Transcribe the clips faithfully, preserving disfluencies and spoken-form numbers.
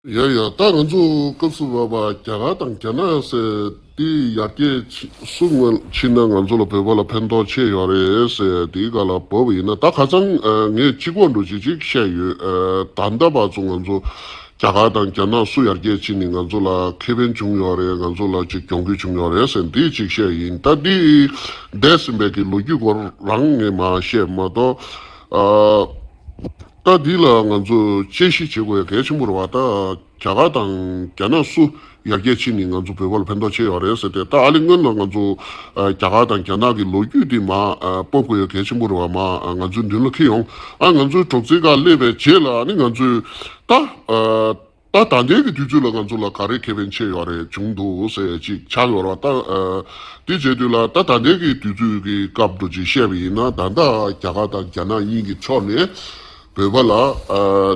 ཡ་ཡ། ད་ང་ཚོ་སྐབས་སུ་བབ་པ་རྒྱ་གར་དང་རྒྱ་ནག་ཟེར་དེ་ཡར་རྒྱས་ཕྱིན་སུ་ཕྱིན་ན་ང་ཚོ་ལ་བོད་པ་ལ་ཕན་ཐོགས་ཆེ་ཡོད་རེད་ཟེར་དེའི་སྒང་ལ་བབས་པ་ཡིན་ན། ད་ཁ་སང་ངས་གཅིག་པོ་འགྲོ་ཅིག་ཅིག་བཤད་ཡོད། ད་ལྟ་བར་དུ་ང་ཚོ་རྒྱ་གར་དང་རྒྱ་ནག་སུ་ཡར་རྒྱས་ཕྱིན་ནས་ང་ཚོ་ལ་ཁེ་ཕན་བྱུང་ཡོད་རེད། ང་ཚོ་ལ་ཅིག་གྱོང་གུད་བྱུང་ཡོད་རེད་ཟེར་འདི་ཅིག་བཤད་ཡིན། ད་འདི་འདས་ཟིན་པའི་གི་ལོ་རྒྱུས་སྐོར་རང་ངས་མ་བཤད་མ་གཏོགས། ད་འདི་ལ་ང་ཚོ་དཔྱད་ཞིབ་བྱེད་དགོས་ཡ་གལ་ཆེན་པོ་རེད་བ། ད་རྒྱ་གར་དང་རྒྱ་ནག་སུ་ཡར་རྒྱས་ཕྱིན་ནས་ང་ཚོ་བོད་པ་ལ་ཕན་ཐོགས་ཆེ་ཡོད་རེད་ཟེར་ཏེ། ད་ཨ་ལི་སྔོན་ལ་ང་ཚོ་རྒྱ་གར་དང་རྒྱ་ནག་གི་ལོ་རྒྱུས་འདི་མ་སྤོབས་དགོས་ཡ་གལ་ཆེན་པོ་རེད་བ། མ་ང་ཚོའི་མདུན་ལ་འཁྱེར་ཡོང་། ཨ་ང་ཚོའི་གྲོགས་རྩེ་ཁ་སླེབས་པའི་རྗེས་ལ་ཨ་ནི་ང་ཚོས་ད། ད་ད་ལྟའི་གི་དུས་ཚོད་ལ་ང་ཚོ་ལ་ག་རེ་ཁེ་ཕན་ཆེ་ཡོད་རེད་བྱུང་འདུག་ཟེར་ཅིག་ཆགས་ཡོད་རེད་བ། ད་དེ་བྱེད་དུས་ལ་ད་ད་ལྟའི་གི་དུས་ཚོད་ཀྱི་སྐབས་དུ་ཅིག་བཤད་པ་ཡིན་ན། ད་ལྟ་རྒྱ་གར་དང་རྒྱ་ནག་གཉིས་ཀྱི་ཕྱོགས་ནས་བོད་པ་ལ་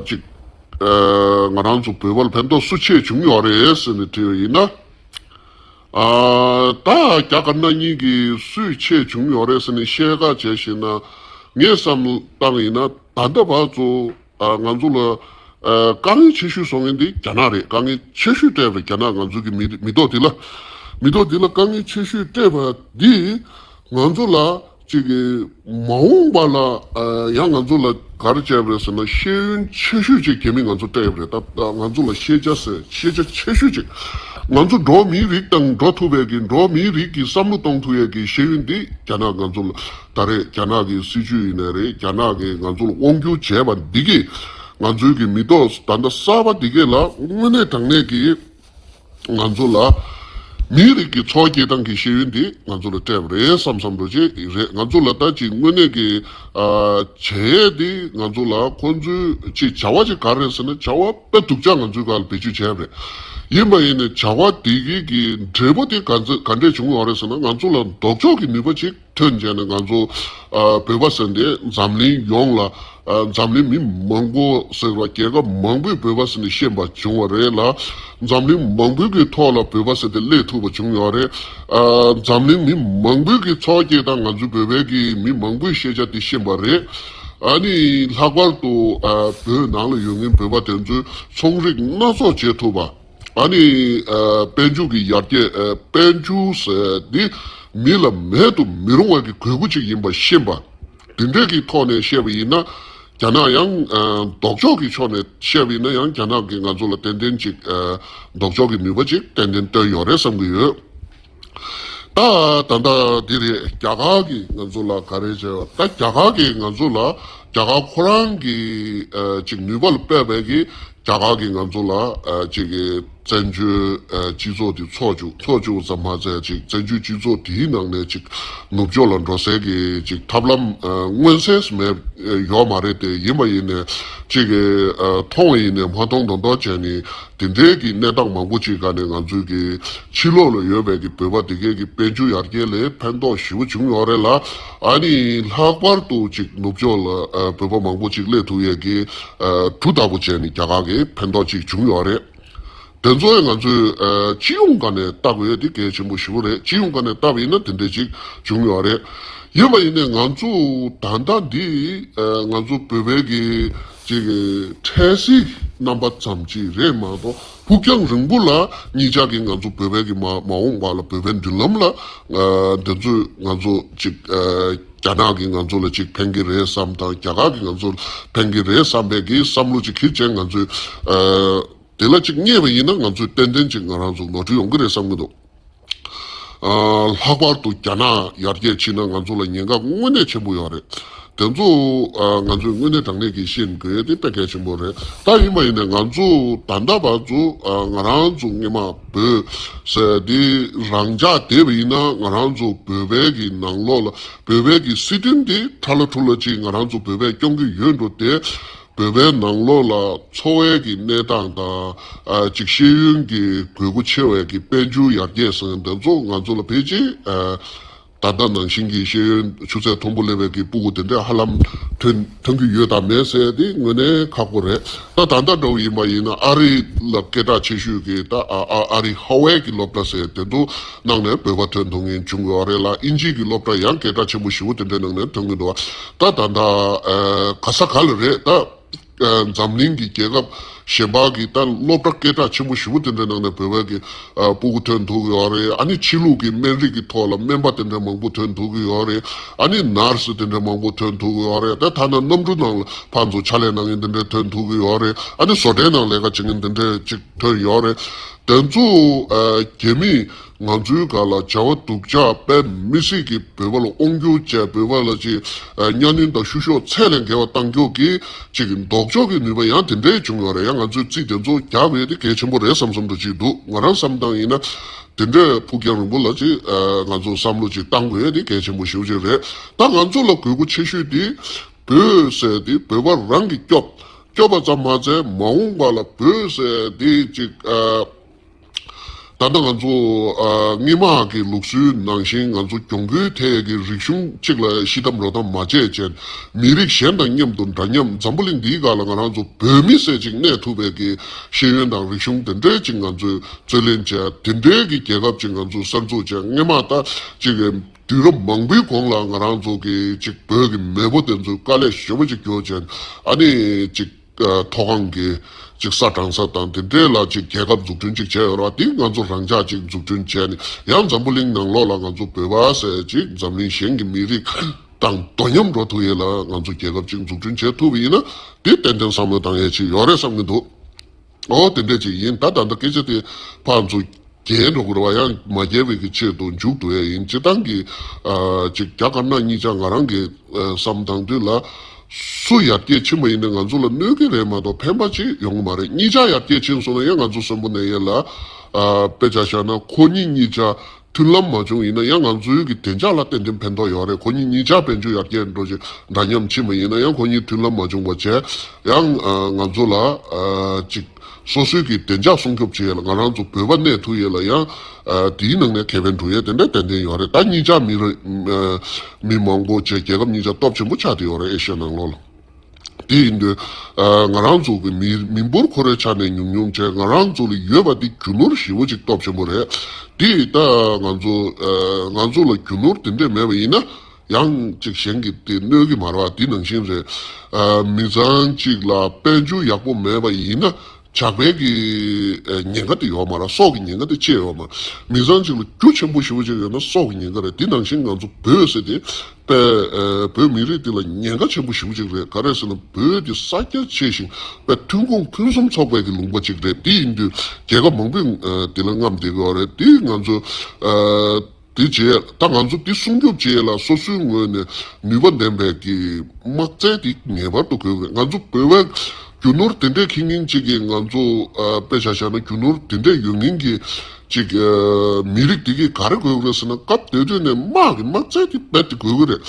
ཅིག་ང་རང་ཚོ་བོད་པ་ལ་ཕན་ཐོགས་སུ་ཆེ་བྱུང་ཡོད་རེད་ཟེར་ནས་དྲིས་པ་ཡིན་ན། ད་རྒྱ་དཀར་ནག་གཉིས་ཀྱི་སུས་ཆེ་བྱུང་ཡོད་རེད་ཟེར་ནས་བཤད་ཁ་བྱས་ཤེ་ན། ངས་བསམ་བློ་བཏང་ཡིན་ན་ད་ལྟ་བར་དུ། ང་ཚོ་ལ་དཀའ་ངལ་ཆེ་ཤོས་བཟོ་མཁན་དེ་རྒྱ་ནག་རེད། དཀའ་ངལ་ཆེ་ཤོས་སྤྲད་པའི་རྒྱ་ནག་ང་ཚོ་གི་མི་མི་ཐོག་དེ་ལ། མི་ཐོག་དེ་ལ་དཀའ་ངལ་ཆེ་ཤོས་སྤྲད་པ་འདི་ང་ཚོ་ལ་ཅིག་གི་མ་འོངས་པ་ལ་ཡང་ང་ཚོ་ལ་ག་རེ་བྱས་པ་རེད་ཟེར་ན། ཤེས་ཡོན་ཆེ་ཤོས་ཅིག་རྒྱ་མི་ང་ཚོ་སྤྲད་པ་རེད། ད་ང་ཚོ་ལ་ཤེས་བྱ་ཟེར་ཤེས་བྱ་ཆེ་ཤོས་ཅིག་ང་ཚོ་འགྲོ་བ་མིའི་རིགས་དང་འགྲོ་ཐུབ་པའི་གི་འགྲོ་བ་མིའི་རིགས་ཀྱི་བསམ་བློ་གཏོང་ཐུབ་ཡས་ཀྱི་ཤེས་ཡོན་འདི་རྒྱ་ནག་ང་ཚོ་ལ། ད་རེས་རྒྱ་ནག་གི་སྲིད་བྱུས་ཡིན་ནའི་རེད། རྒྱ་ནག་གིས་ང་ཚོ་ལ་དབང་སྒྱུར་བྱས་པ་འདི་གིས་ང་ཚོའི་གི་མི་ཐོག་ད་ལྟ་གསར་པ་འདི་གས་ལ་དངོས་གནས་དྲང་གནས་ཀྱི་ང་ཚོ་ལ་མིའི་རིགས་ཀྱི་འཚོ་བ་སྐྱེལ་སྟངས་ཀྱི་ཤེས་ཡོན་འདི་ང་ཚོ་ལ་སྤྲད་པ་རེད་བསམ་བསམ་འགྲོ་ཅིག་རེད། ང་ཚོ་ལ་ད་ཅིག་དངོས་གནས་ཀྱི་བྱེད་ཡས་འདི་ང་ཚོ་ལ་ཁོང་ཚོའི་ཅིག་བྱ་བ་ཅིག་ག་རེ་རེད་ཟེར་ན། བྱ་བ་དཔེ་སྡུག་ཅག་ང་ཚོའི་སྒང་ལ་བེད་སྤྱོད་བྱས་པ་རེད། ཡིན་པ་ཡིན་ནའི་བྱ་བ་འདི་གི་གི་འབྲས་བུ་དེ་ག་ཚོད་ག་འདྲས་བྱུང་ཡོད་རེད་ཟེར་ན། ང་ཚོ་ལ་ལྡོག་ཕྱོགས་ཀྱི་ནུས་པ་ཅིག་ཐོན་བྱས་ནས་ང་ཚོ་ཨ་བོད་པ་ཟེར་འདི་འཛམ་གླིང་ཡོངས་ལ་ཨ་འཛམ་གླིང་མི་མང་པོ་ཟེར་བ་རྒྱལ་ཁབ་མང་པོས་བོད་པ་ཟེར་ནས་ཤེས་པ་བྱུང་བ་རེད་ལ། འཛམ་གླིང་མང་པོའི་གི་ཐོག་ལ་བོད་པ་ཟེར་འདི་སླེབས་ཐུབ་པ་བྱུང་ཡོད་རེད། ཨ་འཛམ་གླིང་མི་མང་པོའི་གི་འཚོ་བ་སྐྱེལ་སྟངས་ང་ཚོའི་བོད་པའི་གི་མི་མང་པོས་ཤེས་བྱ་དེ་ཤེས་པ་རེད། ཨ་ནི་ལྷག་པར་དུ་ཨ་བོད་ནང་ལ་ཡོད་མཁན་བོད་པ་དེ་ཚོས་ཚོང་རིགས་སྣ་ཚོགས་བྱེད་ཐུབ་པ། ཨ་ནི་ཨ་དཔལ་འབྱོར་གྱི་ཡར་རྒྱས། ཨ་དཔལ་འབྱོར་ཟེར་འདི་མི་ལ་མེད་དུ་མི་རུང་བ་གི་དགོས་མཁོ་ཅིག་ཡིན་པ་ཤེས་པ། དེ་འདྲས་ཀྱི་ཐོག་ནས་བཤད་པ་ཡིན་ན། རྒྱ་ནག་ཡང་ཨ་ལྡོག་ཕྱོགས་ཀྱི་ཕྱོགས་ནས་བཤད་པ་ཡིན་ན་ཡང་རྒྱ་ནག་གིས་ང་ཚོ་ལ་ཏན་ཏན་ཅིག་ཨ་ལྡོག་ཕྱོགས་ཀྱི་ནུས་པ་ཅིག་ཏན་ཏན་བཏོན་ཡོད་རེད་བསམ་གྱི་ཡོད། ད་ད་ལྟ་འདི་རེད། རྒྱ་གར་གྱིས་ང་ཚོ་ལ་ག་རེ་བྱས་པ། ད་རྒྱ་གར་གྱིས་ང་ཚོ་ལ་རྒྱ་གར་ཁོ་རང་གི་ཨ་ཅིག་ནུས་པ་ལ་དཔག་པའི་གི་རྒྱ་གར་གྱིས་ང་ཚོ་ལ་ཨ་ཅིག་གི་བཙན་བྱོལ་ཨ་སྤྱི་ཚོགས་དེ་འཚོགས་བཅུག་འཚོགས་བཅུག་ཙམ་མ་ཟད་ཅིག་བཙན་བྱོལ་སྤྱི་ཚོགས་དེའི་ནང་ནས་ཅིག་ནུབ་ཕྱོགས་ལ་འགྲོ་སའི་གི་ཅིག་ཐབས་ལམ་ཨ་མངོན་གསལ་མེད་ཡོད་མ་རེད་དེ། ཡིན་པ་ཡིན་ནས་ཅིག་གི་ཨ་མཐོང་བ་ཡིན་ནས་མ་མཐོང་མདོག་མདོག་བྱས་ནས། དེ་འདྲའི་གི་གནས་སྟངས་མང་པོ་ཅིག་སྒང་ནས་ང་ཚོའི་གི་ཕྱི་ལོགས་ལ་ཡོད་པའི་གི་བོད་པ་དེ་གའི་གི་དཔལ་འབྱོར་ཡར་རྒྱས་ལ་ཕན་ཐོགས་ཞེ་པོ་བྱུང་ཡོད་རེད་ལ། ཨ་ནི་ལྷག་པར་དུ་ཅིག་ནུབ་ཕྱོགས་ལ་ཨ་བོད་པ་མང་པོ་ཅིག་སླེབས་ཐུབ་ཡས་གི་ཨ་གྲུ་ལྟ་བུ་བྱས་ནས་རྒྱ་གར་གི་ཕན་ཐོགས་ཅིག་བྱུང་ཡོད་རེད། དེ་ཚོ་ཡང་ང་ཚོས་ཨ་སྤྱི་ཡོངས་སྒང་ནས་ལྟ་དགོས་ཡས་དེ་གལ་ཆེན་པོ་ཞེ་པོ་རེད། སྤྱི་ཡོངས་སྒང་ནས་ལྟ་བ་ཡིན་ན་དེ་འདྲ་ཅིག་བྱུང་ཡོད་རེད། ཡིན་པ་ཡིན་ནའི་ང་ཚོ་ད་ལྟ་འདི་ཨ་ང་ཚོ་བོད་པའི་གི་ཅིག་གི་འཕྲལ་སེལ་རྣམ་པ་ཙམ་ཅིག་རེད་མ་གཏོགས། ཕུགས་རྒྱང་རིང་པོ་ལ་གཉིས་ཆ་གི་ང་ཚོ་བོད་པའི་གི་མ་མ་འོངས་པ་ལ་བོད་པའི་མདུན་ལམ་ལ་ཨ་འདི་ཚོས་ང་ཚོ་ཅིག་ཨ་རྒྱ་ནག་གིས་ང་ཚོ་ལ་ཅིག་ཕན་གི་རེད་བསམ་དང་། རྒྱ་གར་གིས་ང་ཚོ་ལ་ཕན་གི་རེད་བསམ་པའི་གི་བསམ་བློ་ཅིག་ཁྱེར་བྱས་ང་ཚོས་ཨ་དེ་ལ་ཅིག་བསྙད་པ་ཡིན་ན་ང་ཚོས་ཏན་ཏན་ཅིག་ང་རང་ཚོ་ནོར་འཁྲུལ་ཡོང་གི་རེད་བསམ་གི་འདུག་ཨ་ལྷག་པར་དུ་རྒྱ་ནག་ཡར་རྒྱས་ཕྱིན་ན་ང་ཚོ་ལ་ཉེན་ཁ་དངོས་གནས་ཆེན་པོ་ཡོད་རེད། དེ་ཚོ་ཨ་ང་ཚོས་དངོས་གནས་དྲང་གནས་ཀྱི་ཤེས་དགོས་དེ་དཔེ་གལ་ཆེན་པོ་རེད། ད་ཡིན་པ་ཡིན་ནའི་ང་ཚོ་ད་ལྟ་བར་དུ་ཨ་ང་རང་ཚོ་སྔོན་མ་བོད་ཟེར་དེ་རང་འཇགས་བསྡད་པ་ཡིན་ན། ང་རང་ཚོ་བོད་པའི་གི་ནང་ལོགས་ལ་བོད་པའི་གི་སྲིད་དོན་དེ་ཁྲ་ལ་ཁྲུ་ལ་ཅིག་ང་རང་ཚོ་བོད་པས་སྐྱོང་གི་ཡོད་འགྲོ་དེ། བོད་པའི་ནང་ལོགས་ལ་འཚོ་བའི་གི་གནས་སྟངས་དང་། ཨ་ཅིག་ཤེས་ཡོན་གྱི་དགོས་མཁོ་ཆེ་བའི་གི་དཔལ་འབྱོར་ཡར་རྒྱས་སོང་། འདི་ཚོ་ང་ཚོ་ལ་ཕལ་ཆེར་ཨ་ད་ལྟ་ནང་བཞིན་གྱི་ཤེས་ཡོན་ཆུ་ཚད་མཐོན་པོ་སླེབས་པའི་གི་སྤུ་གུ་དེ་འདྲས་ཧ་ལམ་ཐོན་ཐོན་གྱི་ཡོད་དམ་མེད་ཟེར་དེ་དངོས་གནས་ཁག་པོ་རེད། ད་ད་ལྟ་འདྲ་བོ་ཡིན་པ་ཡིན་ན་ཨ་རི་ལ་སྐད་གྲགས་ཆེ་ཤོས་ཀྱི་ད་ཨ་ཨ་ཨ་རི་ཧ་ཝའི་གི་སློབ་གྲྭ་ཟེར་དེ་ཚོ་ནང་ནས་བོད་པ་ཐོན་ཐུབ་མཁན་བྱུང་ཡོད་རེད་ལ། དབྱིན་ཇི་གི་སློབ་གྲྭ་ཡང་སྐད་གྲགས་ཆེན་པོ་ཞེ་པོ་དེ་འདྲའི་ནང་ནས་ཐོན་གྱི་འདུག་ད་ད་ལྟ་ཨ་ག་ས་ག་ལ་རེད། ད་ཨ་འཛམ་གླིང་གི་རྒྱལ་ཁབ་ གཞན་པ་གི་ད་སློབ་གྲྭ་སྐད་གྲགས་ཆེན་པོ་ཞེ་པོ་དེ་འདྲའི་ནང་ནས་བོད་པ་གི་ཨ་སྤུ་གུ་ཐོན་ཐུབ་ཀྱི་ཡོད་རེད། ཨ་ནི་ཕྱི་ལུགས་ཀྱི་སྨན་རིགས་ཀྱི་ཐོག་ལ་སྨན་པ་དེ་འདྲ་མང་པོ་ཐོན་ཐུབ་ཀྱི་ཡོད་རེད། ཨ་ནི་ནར་སི་དེ་འདྲ་མང་པོ་ཐོན་ཐུབ་ཀྱི་ཡོད་རེད། ད་ཐ་ན་གནམ་གྲུ་ནང་ལ་ཕར་ཚུར་ཕྱག་ལས་གནང་མཁན་དེ་འདྲ་ཐོན་ཐུབ་ཀྱི་ཡོད་རེད། ཨ་ནི་བཟོ་གྲྭའི་ནང་ལས་ཀ་བྱེད་མཁན་དེ་འདྲ་ཅིག་ཐོན་ཡོད་རེད། དེ་ཚོ་ཨ་རྒྱ་མིས་ང་ཚོའི་སྒང་ལ་བྱ་བ་སྡུག་ཅག་དཔེ་མི་སྲིད་ཀྱི་བོད་པ་ལ་དབང་སྒྱུར་བྱས། བོད་པ་ལ་ཅིག་ཨ་གཉའ་གནོན་དང་བཤུ་གཞོག་ཚད་ལས་བརྒལ་བ་བཏང་རྒྱུ་གི་ཅིག་ལྡོག་ཕྱོགས་ཀྱི་ནུས་པ་ཡང་དེ་འདྲའི་བྱུང་ཡོད་རེད། ཡང་ང་ཚོས་རྩིས་དེ་ཚོ་རྒྱག་དགོས་ཡ་དེ་གལ་ཆེན་པོ་རེད་བསམ་བསམ་འདྲ་ཅིག་འདུག་ང་རང་བསམ་སྟངས་ཡིན་ན་དེ་འདྲའི་ཕུགས་རྒྱང་རིང་པོ་ལ་ཅིག་ཨ་ང་ཚོ་བསམ་བློ་ཅིག་བཏང་དགོས་ཡ་དེ་གལ་ཆེན་པོ་ཞེ་པོ་ཅིག་རེད། ད་ང་ཚོ་ལ་དགོས་མཁོ་ཆེ་ཤོས་དེ་བོད་ཟེར་དེ་བོད་པ་རང་གིས་སྐྱོབ་སྐྱོབ་པ་ཙམ་མ་ཚད་མ་འོངས་པ་ལ་བོད་ཟེར་དེ་ཅིག་ཨ། ད་ལྟ་ང་ཚོ་ཨ་སྔོན་མ་གི་ལུགས་སྲོལ་ནང་བཞིན་ང་ཚོ་གྱོང་གུན་ཐེབས་ཀྱི་རིག་གཞུང་གཅིག་ལ་ཤི་འཐབ་རོ་འཐབ་མ་བྱས་བྱས། མི་རིགས་གཞན་དང་མཉམ་དུ་འདྲ་མཉམ་འཛམ་བུ་གླིང་འདིའི་སྒང་ལ་ང་རང་ཚོ་བོད་མི་ཟེར་ཅིག་གནས་ཐུབ་པའི་གི་ཤེས་ཡོན་དང་རིག་གཞུང་དེ་འདྲའི་ཅིག་ང་ཚོས་རྩོད་ལེན་བྱས། དེ་འདྲའི་གི་རྒྱལ་ཁབ་ཅིག་ང་ཚོས་གསར་འཛུགས་བྱས། སྔོན་མ་ད་ཅིག་གི་དུས་རབས་མང་པོའི་གོང་ལ་ང་རང་ཚོ་གི་ཅིག་བོད་ཀྱི་མེས་པོ་དེ་ཚོས་དཀའ་ལས་ཞེ་པོ་ཅིག་བརྒྱབ་བྱས། ཨ་ནི་ཅིག་ཨ་མཐོ་སྒང་གི་ཅིག་ས་དྲངས་ས་དང་དེ་འདྲའི་ལ་ཅིག་རྒྱལ་ཁབ་འཛུགས་སྐྲུན་ཅིག་བྱས་ཡོད་རེད་བ། དེ་ང་ཚོ་རང་ཅག་ཅིག་འཛུགས་སྐྲུན་བྱས་ནས་ཡང་འཛམ་བུ་གླིང་ནང་ལོགས་ལ་ང་ཚོ་བོད་པ་ཟེར་ཅིག་འཛམ་གླིང་གཞན་གྱི་མི་རིགས་དང་དོ་མཉམ་འགྲོ་ཐུབ་ཡས་ལ་ང་ཚོ་རྒྱལ་ཁབ་ཅིག་འཛུགས་སྐྲུན་བྱེད་ཐུབ་པ་ཡིན་ན། དེ་ཏན་ཏན་བསམ་བློ་བཏང་ཡས་ཅིག་ཡོད་རེད་བསམ་གྱི་འདུག་ཨོ་དེ་འདྲས་ཅིག་ཡིན། ད་ད་ལྟ་སྐད་ཆ་དེ་ཕར་ཚུར་རྒྱས་འགྲོ་གི་རེད་བ། ཡང་མ་རྒྱས་པའི་གི་ཆེད་དུ་མཇུག་བསྡུ་ཡས་ཡིན། སྤྱིར་བཏང་གི་ཨ་ཅིག་རྒྱ་དཀར་ནག་གཉིས་ཆ་ང་རང་གི་ཨ་བསམ་བཏང་དུས་ལ། སུ་ཡར་རྒྱས་ཕྱིན་པ་ཡིན་ན་ང་ཚོ་ལ་གནོད་ཀྱི་རེད་མ་གཏོགས་ཕན་པ་ཅིག་ཡོང་གི་མ་རེད། གཉིས་ཆ་ཡར་རྒྱས་ཕྱིན་སོང་ན་ཡང་ང་ཚོ་གསོན་པོ་གནས་ཡས་ལ། ཨ་དཔེ་ཆ་བཞག་ན་ཁོ་གཉིས་གཉིས་ཆ་མཐུན་ལམ་མ་བྱུང་ཡིན་ན་ཡང་ང་ཚོའི་གི་བདེ་འཇགས་ལ་ཏན་ཏན་ཕན་ཐོགས་ཡོད་རེད། ཁོ་གཉིས་གཉིས་ཆ་དཔལ་འབྱོར་ཡར་རྒྱས་འགྲོ་ཅིག་འདྲ་མཉམ་ཕྱིན་པ་ཡིན་ན་ཡང་ཁོ་གཉིས་མཐུན་ལམ་མ་བྱུང་བ་བྱས་ཡང་ཨ་ང་ཚོ་ལ་ཨ་ཅིག་སོ་སོའི་གི་བདེ་འཇགས་སྲུང་སྐྱོབ་བྱེད་ཡས་ལ་ང་རང་ཚོ་བོད་པ་གནས་ཐུབ་ཡས་ལ་ཡང་ཨ་དེའི་ནང་ནས་ཁེ་ཕན་སྒྲུབ་ཡས་དེ་འདྲ་ཏན་ཏན་ཡོད་རེད། ད་གཉིས་ཆ་མི་རེད། ཨ་མི་མང་པོ་བྱས་རྒྱལ་ཁབ་གཉིས་ཆ་སྟོབས་ཆེན་པོ་ཆགས་བསྡད་ཡོད་རེད་ཨེ་ཤི་ཡ་ནང་ལོགས་ལ། དེ་ཡིན་དུས་ཨ་ང་རང་ཚོ་གི་མི་མི་འབོར་ཁོ་རའི་ཆ་ནས་ཉུང་ཉུང་བྱས་ང་རང་ཚོ་ལ་ཡོད་པ་དེ་རྒྱུ་ནོར་ཞེ་པོ་ཅིག་སྟོབས་ཆེན་པོ་རེད། དེ་ད་ང་ཚོ་ཨ་ང་ཚོ་ལ་རྒྱུ་ནོར་དེ་འདྲས་མེད་པ་ཡིན་ན། ཡང་ཅིག་གཞན་གྱིས་དེ་གནོད་ཀྱི་མ་རེད་བ། དེ་ནང་བཞིན་རེད། ཨ་མི་ཚང་གཅིག་ལ་དཔལ་འབྱོར་ཡག་པོ་མེད་པ་ཡིན་ན་ཇག་པའི་གི་ཨ་ཉེན་ཁ་དེ་ཡོད་མ་རེད། སྲོག་གི་ཉེན་ཁ་དེ་ཅི་ཡོད་མ་རེད། མི་ཚང་གཅིག་ལ་རྒྱུ་ཆེན་པོ་ཞེ་པོ་ཅིག་ཡོད་ན་སྲོག་གི་ཉེན་ཁ་རེད། དེ་ནང་བཞིན་ང་ཚོ་བོད་ཟེར་དེ་དཔེ་ཨ་བོད་མི་རིགས་དེ་ལ་ཉེན་ཁ་ཆེན་པོ་ཞེ་པོ་ཅིག་རེད། ག་རེ་ཟེར་ན་བོད་དེ་ས་རྒྱ་ཆེ་ཞིང་དཔེ་ཐོན་ཁུངས་ཕུན་སུམ་ཚོགས་པའི་གི་ལུང་པ་ཅིག་རེད། དེ་ཡིན་དུས་རྒྱལ་ཁབ་མང་པོས་ཨ་དེ་ལ་རྔམ་བསྡད་ཀྱི་ཡོད་རེད། དེ་ང་ཚོ་ཨ། དེ་བྱས་ད་ང་ཚོ་འདི་སྲུང་སྐྱོབ་བྱེད་ཡས་ལ་སོ་སོའི་ངོས་ནས་ནུས་པ་ལྡན་པའི་གི་དམག་རྩལ་དེ་ངེས་པར་དུ་དགོས་དགོས། ང་ཚོ་བོད་པའི་རྒྱུ་ནོར་དེ་འདྲས་ཁྱེར་མཁན་ཅིག་གིས་ང་ཚོ་ཨ་དཔེ་ཆ་བཞག་ན་རྒྱུ་ནོར་དེ་འདྲས་ཡོད་མཁན་གྱི་ཅིག་ཨ་མི་རིགས་དེ་གིས་ག་རེ་དགོས་ཀྱི་རེད་ཟེར་ན་སྐབས་དེ་དུས་ནས་དམག་གི་དམག་རྩལ་དེ་རྦད་དེ་དགོས་ཀྱི་རེད།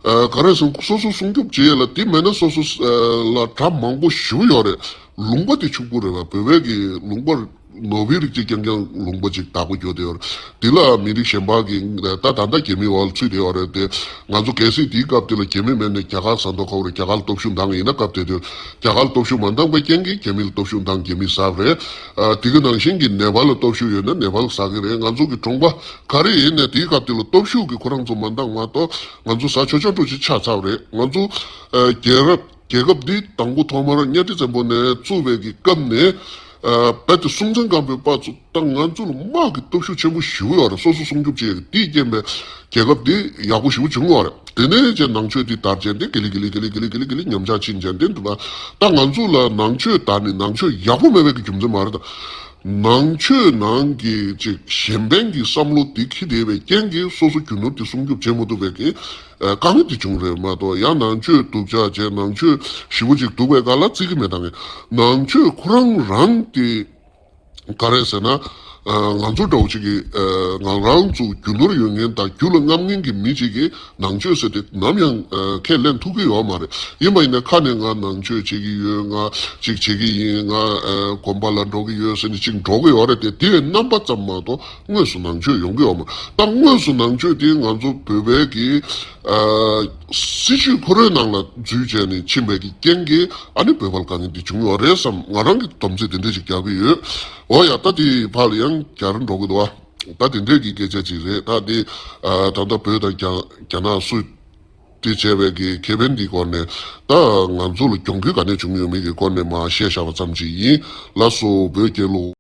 ཨ་ག་རེ་ཟེར་ན་སོ་སོ་སྲུང་སྐྱོབ་བྱེད་ཡས་ལ་དེ་མེད་ན་སོ་སོ་ཨ་ལ་གྲབས་མང་པོ་ཞེ་པོ་ཡོད་རེད། ལུང་པ་དེ་ཕྱུག་པོ་རེད་བ། བོད་པའི་གི་ལུང་པ་ནོར་བུའི་རིགས་ཅིག་རྐྱང་རྐྱང་ལུང་པ་ཅིག་བདག་པོ་རྒྱོབ་བསྡད་ཡོད་རེད། འདི་ལ་མི་རིགས་གཞན་པ་གི་ད་ད་ལྟ་རྒྱ་མིའི་འོག་ལ་ཚུད་བསྡད་ཡོད་རེད་དེ། ང་ཚོ་གལ་སྲིད་དེའི་སྐབས་དེ་ལ་རྒྱ་མི་མེད་ནས་རྒྱ་གར་ཟ་མདོག་ཁ་པོ་རེད། རྒྱ་གར་ལ་སྟོབས་ཤུགས་འདང་ཡིན་ན་སྐབས་དེ་དུས་རྒྱ་གར་ལ་སྟོབས་ཤུགས་མ་འདང་པའི་རྐྱེན་གྱིས་རྒྱ་མི་ལ་སྟོབས་ཤུགས་འདང་རྒྱ་མིས་ཟ་བ་རེད། ཨ་དེ་གི་ནང་བཞིན་གྱི་ནེ་པཱལ་ལ་སྟོབས་ཤུགས་ཡོད་ན་ནེ་པཱལ་ཟ་གི་རེད། ང་ཚོ་གི་གྲོང་པ་ག་རེ་ཡིན་ནས་དེའི་སྐབས་དེ་ལ་སྟོབས་ཤུགས་ཀྱིས་ཁོ་རང་ཚོ་མ་འདང་མ་གཏོགས་ང་ཚོ་ཟ་ཆོག་ཆོག་འགྲོ་ཅིག་ཆགས་ཚར་བ་རེད། ང་ཚོ་ཨ་རྒྱལ་རབས། རྒྱལ་ཁབ་འདི་དང་པོ་ཐོག་མར་གཉའ་ཁྲི་བཙན་པོ་ནས་བཙུགས་པའི་གི་སྐབས་ནས་ཨ་རྦད་དེ་སྲོང་བཙན་སྒམ་པོའི་བར་ཚུར་ད་ང་ཚོ་ལ་དམག་གི་སྟོབས་ཤུགས་ཆེན་པོ་ཞེ་པོ་ཡོད་རེད། སོ་སོ་སྲུང་སྐྱོབ་བྱེད་ཡག་དེའི་རྐྱེན་པས་རྒྱལ་ཁབ་འདི་ཡག་པོ་ཞེ་པོ་བྱུང་ཡོད་རེད། དེ་ནས་ཅན་ནང་ཆོས་འདི་དར་ཅན་དེ་གི་ལི་གི་ལི་གི་ལི་གི་ལི་གི་ལི་གི་ལི་ཉམས་ཆག་ཕྱིན་ཅན་དེ་འདུག་ད་ད་ང་ཚོ་ལ་ནང་ཆོས་དར་ནས་ནང་ཆོས་ཡག་པོ་མེད་པའི་གི་རྒྱུ་མཚན་མ་རེད་ད། ནང་ཆོས་ནང་གི་ཅིག་གཞན་ཕན་གྱི་བསམ་བློ་འདི་འཁྱེར་བསྡད་པའི་རྐྱེན་གྱིས་སོ་སོ་རྒྱུ་ནོར་འདི་སྲུང་སྐྱོབ་བྱེད་མ་ཐུབ་པའི་གི་ཨ་དཀའ་ངལ་འདི་བྱུང་རེད་མ་གཏོགས། ཡང་ནང་ཆོས་སྡུག་ཅག་བྱས་ནང་ཆོས་ཞེ་པོ་ཅིག་སྡུག་པའི་སྒང་ལ་བརྩི་གི་མེད་ད། ནང་ཆོས་ཁོ་རང་རང་དེ་ག་རེ་ཟེར་ན་ཨ་ང་ཚོ་འདྲ་བོ་ཅིག་གི་ཨ་ང་རང་ཚོ་རྒྱུ་ནོར་ཡོད་མཁན་དང་རྒྱུ་ལ་རྔམ་མཁན་གྱི་མི་ཅིག་གིས་ནང་ཆོས་ཟེར་དེ་ནམ་ཡང་ཨ་ཁས་ལེན་ཐུབ་ཀྱི་ཡོད་མ་རེད། ཡིན་པ་ཡིན་ན་ཁ་ནས་ང་ནང་ཆོས་བྱེད་ཀྱི་ཡོད། ང་ཅིག་བྱེད་ཀྱི་ཡིན། ང་ཨ་དགོན་པ་ལ་འགྲོ་གི་ཡོད་ཟེར་ནས་ཅིག་འགྲོ་གི་ཡོད་རེད་དེ། དེ་རྣམ་པ་ཙམ་མ་གཏོགས་དངོས་སུ་ནང་ཆོས་ཡོང་གི་ཡོད་མ་རེད། ད་དངོས་སུ་ནང་ཆོས་དེ་ང་ཚོ་བོད་པའི་གི་ཨ་སྲིད་བྱུས་ཁོ་རའི་ནང་ལ་འཛུལ་བྱས་ནས་ཕྱིན་པའི་གི་རྐྱེན་གྱིས་ཨ་ནི་བོད་པར་དཀའ་ངལ་འདི་བྱུང་ཡོད་རེད་བསམ། ང་རང་གི་དོམ་ཚིག་དེ་འདྲས་ཅིག་རྒྱག་གི་ཡོད། འོ་ཡ། ད་དེ་ཕར་ལ་ཡང་རྒྱ་ར་འགྲོ་གི་འདུག་བ། ད་དེ་འདྲས་ཀྱི་སྐད་ཆ་ཅིག་རེད། ད་དེ་ཨ་ད་ལྟ་བོད་དང་རྒྱ་རྒྱ་ནག་སུ་ དེ་བྱས་པའི་གི་ཁེ་ཕན་འདིའི་སྐོར་ནས་ད་ང་ཚོ་ལ་གྱོང་གུད་ག་ནས་བྱུང་ཡོད་མེད་ཀྱི་སྐོར་ནས་མར་བཤད་བཞག་པ་ཙམ་ཅིག་ཡིན། ལགས་སོ། བོད་རྒྱལ་ལོ།